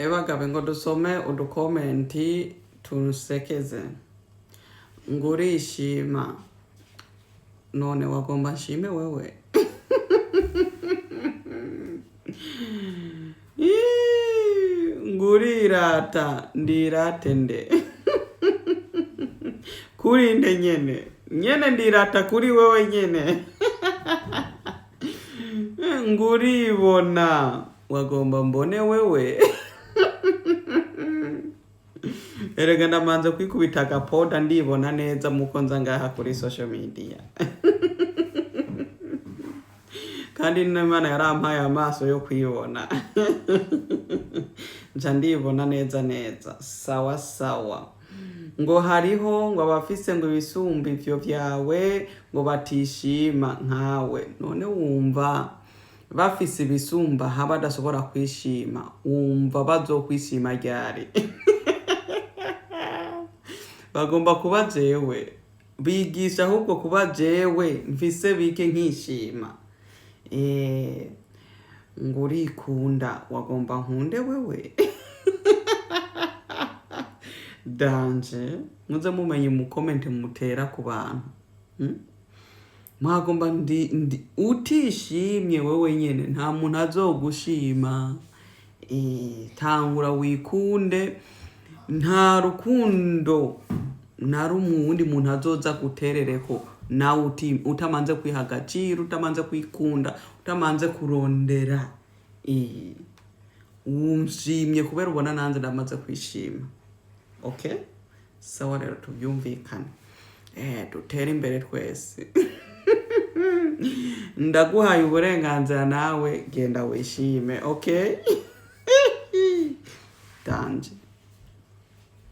Ebagabe ngo dusome udukomenti tunsekeze. Ngo urishima, none wagomba nshime wewe? Ngo urirata, ndirate nde? Kuri nde nyene nyene ndirata kuri wewe nyene. Ngo uribona, wagomba mbone wewe? Erega ndamanze kwikubita agapoda, ndibona neza muko nza ngaha kuri social media. Kandi n'Imana yarampaye amaso yo kwibona, nca ndibona neza neza. Sawa sawa. Ngo hariho ngo abafise ngo ibisumba ivyo vyawe ngo batishima nkawe. None wumva bafise ibisumba ha badashobora kwishima, wumva bazokwishima ryari? Bagomba kuba jewe bigisha, ahubwo kuba jewe mfise bike nkishima. Ngo urikunda, wagomba nkunde wewe? Danje muze mumenye mukomente mutera ku bantu, Mwagomba ndi utishimye wewe nyene, nta muntu azogushima. Tangura wikunde. Nta rukundo na rumwe uwundi muntu azoza guterereko nawe utamanze kwiha agaciro, utamanze kwikunda, utamanze kurondera. Wunshimye kubera ubona nanze ndamaze kwishima. Okay, sawa rero, tubyumvikane, dutere imbere twese. Ndaguhaye uburenganzira, nawe genda wishime. Okay, danje.